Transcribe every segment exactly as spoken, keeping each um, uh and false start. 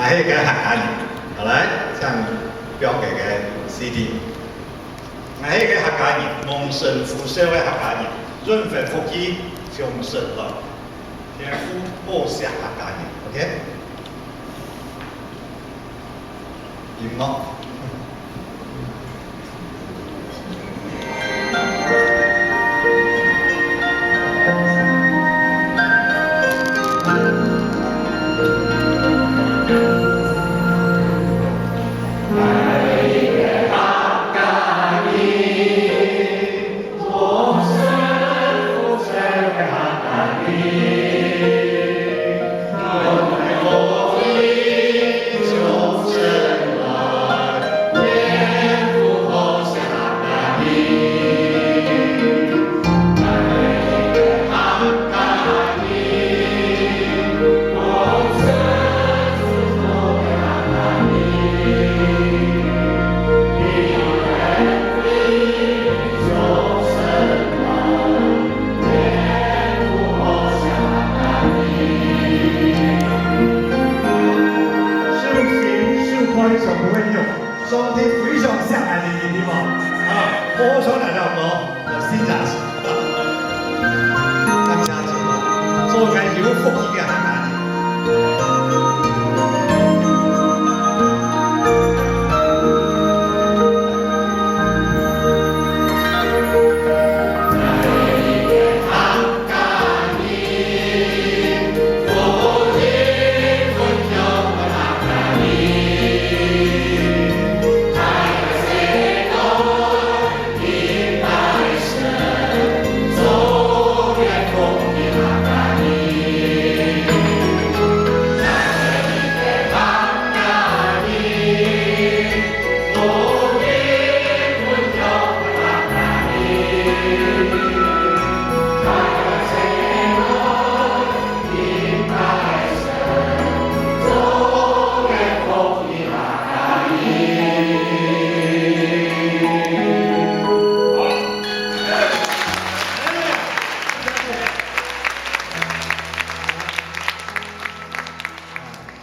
𠊎係个客家人，好來，請放這个C D。𠊎係个客家人，蒙神呼召个客家人，榮華富貴從神來，天父好惜客家人，OK？音樂。 手心手背全部會用，上帝非常惜𠊎兜，對無？啊，好好唱這條歌，就信耶穌。感謝主啊，做一個有福氣个客家人。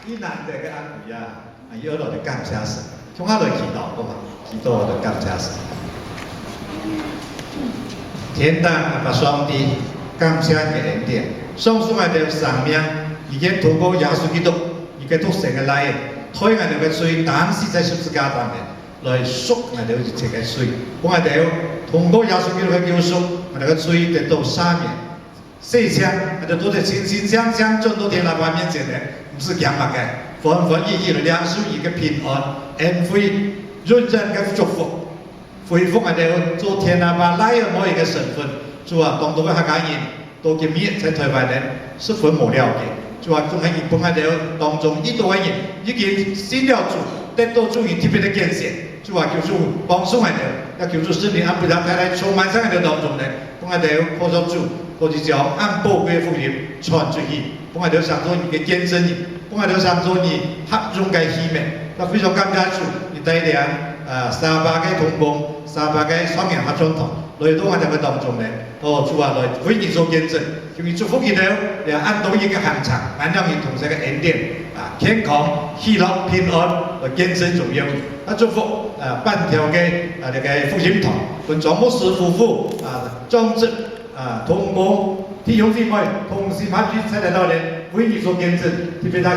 以難得个恩典啊！ 啊，又來感謝神，共下來祈禱，好嗎？祈禱來感謝神。天頂阿爸上帝，感謝你个恩典，賞賜𠊎兜生命，已經通過耶穌基督，你个獨生个倈仔，替𠊎兜个罪擔死在十字架上面，來贖𠊎兜一切个罪，分𠊎兜通過耶穌基督个救贖，𠊎兜个罪得到赦免。 洗淨，𠊎兜做得清清淨淨轉到天阿爸面前呢，毋使驚麼个，歡歡喜喜來領受你个平安、恩惠、永遠个祝福，恢復𠊎兜做天阿爸倈仔妹仔个身份。主啊，當多个客家人到今日在台灣呢，十分無了解。主啊，總係你分𠊎兜當中已多个人已經信了主，得到主你特別个揀選。主啊，求主幫助𠊎兜，也求主聖靈恁偉大大大充滿在𠊎兜當中呢。 分𠊎兜靠著主，可以將恁寶貴个福音傳出去，分𠊎兜成做你个見證人，分𠊎兜成做你合用个器皿。也非常感謝主，你帶領，呃，沙巴个同工，沙巴个少年合唱團，來到𠊎兜个當中呢。哦，主啊，來為你做見證，求你祝福佢兜，也恁多日个行程，滿了你同在个恩典，啊，健康、喜樂、平安，來見證榮耀你。啊，祝福，呃，板橋个，呃，這个福音堂，分莊牧師夫婦，啊，長執 啊，同工、弟兄姊妹，同心合意在這兜呢，為你做見證，特別在